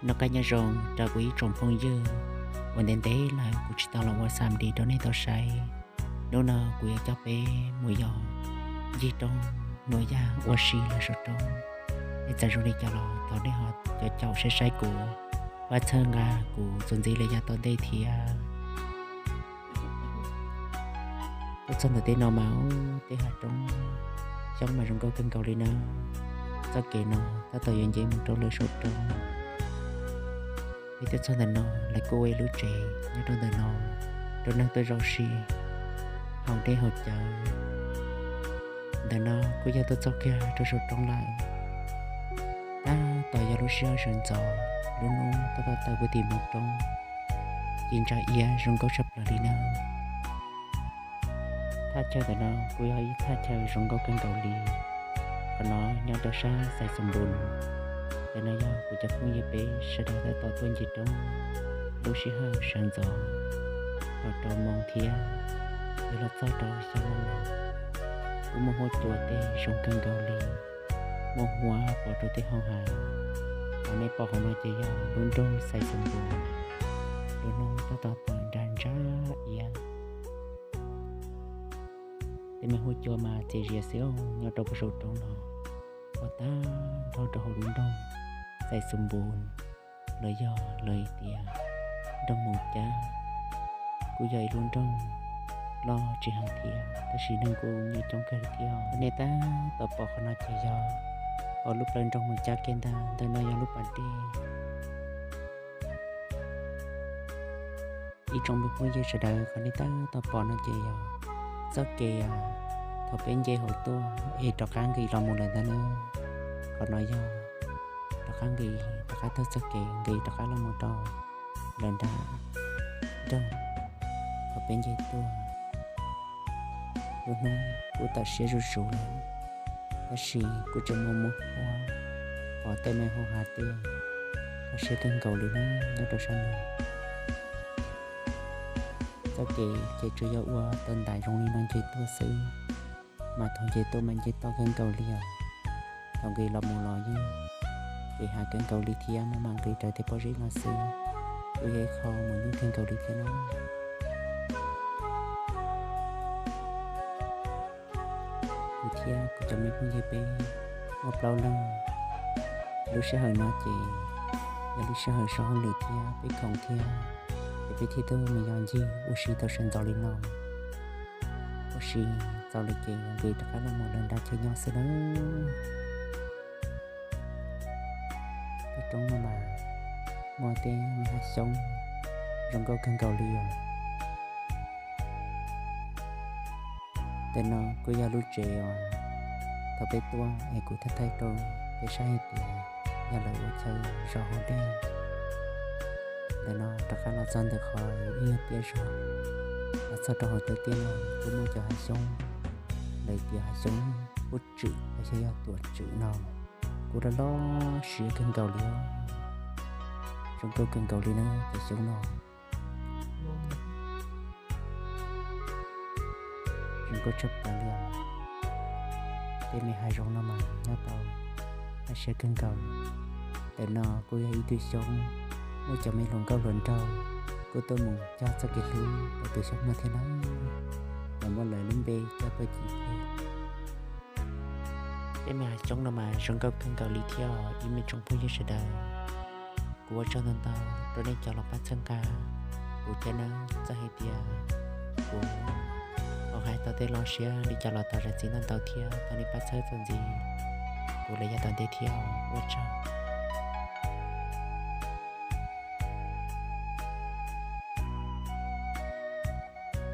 Noj qab nyob zoo rau kuv ib tsoom phooj ywg uas ntev ntev lawm kuv tsis tau los ua xam li rau nej tau saib. Hnub no kuv yuav coj peb mus yos ncig roob Nuam Yaj ua si lawm saum roob. Nej txawm zoo li cas los thov nej ho caum caum saib saib kuv, pab txhawb nqa kuv txuas ntxiv li yav tom ntej thiab. Tuaj txog ntawm tej no mas ub, tej hav roob xyoob mas zoo nkauj kawg nkaus li na. Txoj kev no tab tom yuav nce mus rau lawv saum roob. Peb tuaj txog ntawm no lawv kuj ua ib lub tsev nyob rau ntawm no rau neeg tuaj zaum si haus dej haus cawv. Ntawm no kuj yog tuaj txog kiag rau saum roob lawm. Tab tom yog lub sij hawm sawv ntxov, lub hnub tab tom tawm puag tim mus roob, ci ntsa iab zoo nkauj tshaj plaws li na. Thaj chaw ntawm no kuj yog ib thaj chaw zoo nkauj kawg nkaus li. Qhov no nyob rau sab Xais Xus Npus. Ntawm no yog kuv cov phooj ywg peb sawv daws tab tom tuaj ncig roob lub sij hawm sawv ntxov, thaum rau moos thiab yuav los txog rau xya moos no. Kuj muaj huab cua tej zoo kawg nkaus li, muaj huab pov rau tej hauv hav. Qhov nej pom hauv no ces yog lub nroog Xais Xus Npus, lub hnub tab tom tawm nra ntsa iab. Tej me huab cua mas txias zias xwb nyob rau puag saum roob no, ua tag nrho rau hauv lub nroog Xais Xus Npus, los yog lawv hais tias nroog Mus Cab. Kuj yog ib lub nroog loj tsis heev thiab, tab sis neeg kuj nyob coob kawg li thiab. Nej tab tom pom qhov no ces yog hauv lub plawv nroog Mus Cab kiag ntag, ntawm no yog lub pas dej. Ib tsoom me phooj ywg sawv daws, qhov nej tab tom pom no ces yog txoj kev thaum peb nce hauv tuaj es rov qab nqis los mus lawm ntag na. Qhov no yog rov qab nqis, rov qab taug txoj kev nqis rov qab los mus rau lawv nram nroog thaum peb nce tuaj. Lub hnub kuj tawm siab zuj zus lawm, tab sis kuj tseem muaj muaj huab pov tej me hauv hav tej, kho siab kawg nkaus li na nyob rau sab no. Txoj kev ces tsuas yog ua tau ntais zoo li no nce tuaj xwb, mas thaum nce tuaj mas nce toj kawg nkaus li os. Thaum nqis los mus los yeej kev hav kawg nkaus li thiab, mas mam nqis raws tej pob zeb no xwb, kuj yog ib qho mus nyuaj kawg nkaus li thiab na. Kuv thiab kuv cov me phooj ywg peb muaj plaub leeg. Lub sij hawm no ces yog lub sij hawm so hauj lwm thiab peb khoom thiab, ces peb thiaj tuaj mus yos ncig ua si tau sawv ntxov li no. Ua si txaus lawm ces nqis rov qab los mus lawv nram chaw nyob xwb nawb. Tej roob no mas muaj tej me hav xyoob zoo nkauj kawg nkaus li os. Ntawm no kuj yog lub tsev uas thaum peb tuaj es kuv thaij thaij rau peb saib hais tias yog lawv ua chaw zov haus dej. Ntawm no rov qab los txog ntawm qhov ib nyuag tiaj zog, los txog rau hauv tej tiaj no kuj muaj cov hav xyoob, lawv tias hav xyoob pub tswm los yog tuam tswm no, kuj loj loj siab kawg nkaus li os. Zoo nkauj kawg nkaus li na cov xyoob no. Zoo nkauj tshaj plaws li os. Tej me hav zoov no mas nyob tau loj siab kawg nkaus. Ntawm no kuj yog ib tug xyoob, muaj cov me hluas nkauj hluas nraug kuj tuaj mus cog txoj kev hlub rau tus xyoob no thiab na. Lawv muab lawv lub npe cog tuaj ci thiab. Tej me hav xyoob no mas zoo nkauj kawg nkaus li thiab os ib me tsoom phooj ywg sawv daws. Kuv ua tsaug ntau ntau rau nej cov los pab txhawb nqa kuv thiab nawb. Txawm hais tias kuv ho hais tau tej lo siab li cas los thov zam txim ntau ntau thiab thov nej pab txhawb txuas ntxiv kuv lawm yav tom ntej thiab os. Ua tsaug.